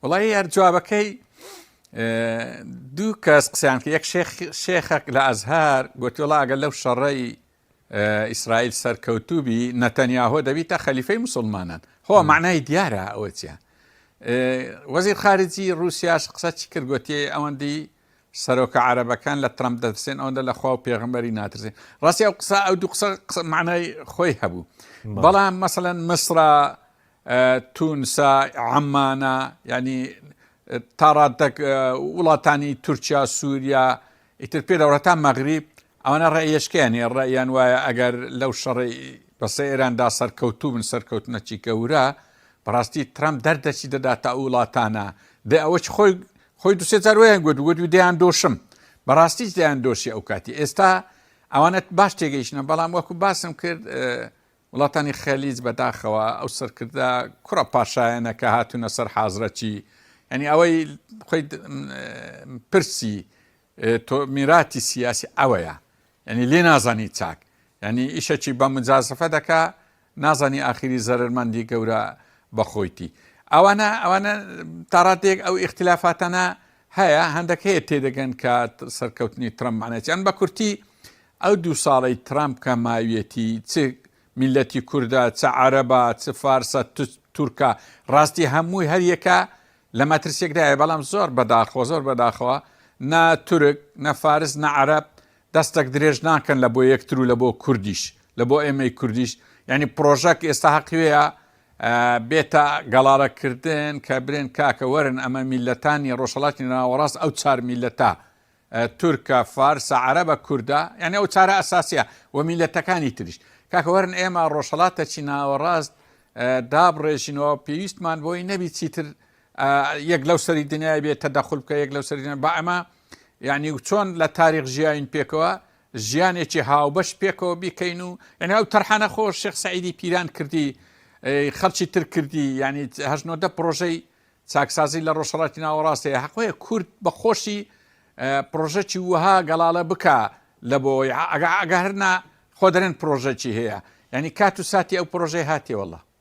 وڵی هەر جوابەکەی دوو کەس قسەیان کرد یەک شێخێک لە ئەزهار گوتی وڵا ئەگەر لەو شەڕەی ئیسرائیل سەرکەوتوبی نەتەنیاهۆ دەبیتە خەلیفەی مسلمانان هۆ معنای دیارە ئەوە چیە وەزیر خارجی رووسیاش قسە چی کرد گوتی ئەوەندی سەرۆکە عەرەبەکان لە ترەمپ دەترسێن ئەوەندە لە خوا و پێغەمبەری ناترسێن ڕاستی ئەو قسە ئەو دوو قسە قسە معنای خۆی هەبوو بەڵام مەسەلەن مسرا تونسا عەمانە ینی تاڕادەک وڵاتانی تورکیا سووریا ئیتر پێ دەوڕەتا مەغریب ئەوانە ڕێیشکیان هەیە ڕێیان وایە ئەگەر لەو شەڕی بەسە ئێراندا سەرکەوتوو بن سەرکەوتنەکی گەورە بەڕاستی ترەمپ دەردەچی دەداتە ئەو وڵاتانە دێ ئەوەچ خۆی خۆی دوسێ جار ویان گوت گوت و دەیان دۆشم بەڕاستیش دەیان دۆشی ئەو کاتی ئێستا ئەوانە باش تێگەیشتنە بەڵام وەکو باسم کرد وڵاتانی خەلیج بەداخەوە ئەو سەرکردە کوڕە پاشایەنە کە هاتوونە سەر حازرەچی یعنی ئەوەی خۆی پرسی تۆ میراتی سیاسی ئەوەیە یعنی لێ نازانی چاک یعنی ئیشەکی بە مجازفە دەکا نازانی ئاخیری زەرەرمەندی گەورە بەخۆیتی ئەوانە ئەوانە تاڕادەیەک ئەو ئیختلافاتانە هەیە هەندێک هەیە تێدەگەن کە سەرکەوتنی ترەمپ معنێتیان بە کورتی ئەو دوو ساڵەی ترامپ کە ماویەتی چ میلەتی کوردە چ عەرەبە چ فارسە تورکە ڕاستی هەمووی هەریەکە لە مەترسیەکدایە بەڵام زۆر بەداخەوە زۆر بەداخەوە نە تورک نە فارس نە عەرەب دەستەک درێژ ناکەن لە بۆ یەکتر و لە بۆ کوردیش لە بۆ ئێمەی کوردیش یعنی پرۆژەک ئێستا هەقوەیە بێتە گەڵاڵەکردن کە برێن کاکە وەرن ئەمە میلەتانی ڕۆژهڵاتی ناوەڕاست ئەو چار میلەتە تورکە فارسە عەرەبە کوردە یعنی ئەو چارە ئەساسیە و میلەتەکانی تریش کاکە وەرن ئێمە ڕۆژهڵاتەکی ناوەڕاست دابڕێژینەوە پێویستمان بۆی نەبی چیتر یەک لەو سەری دنیای بێت تەدەخل بکە یەک لەو سەری با ئەمە یعنی چۆن لە تاریخ ژیاین پێکەوە ژیانێکی هاوبەش پێکەوە بیکەین و یعنی ئەو تەرحانە خۆش شێخ سعیدی پیران کردی خەڵکی تر کردی یعنی هەشنۆدە پرۆژەی چاکسازی لە ڕۆژهەڵاتی ناوەڕاست هەیە حەقۆیە کورد بە خۆشی پرۆژەکی وەها گەڵاڵە بکە لە بۆی ئەگە ئەگە هەرنا خۆ دەرێن پرۆژەکی هەیە یعنی کات و ساتی ئەو پرۆژەی هاتێ وەڵا.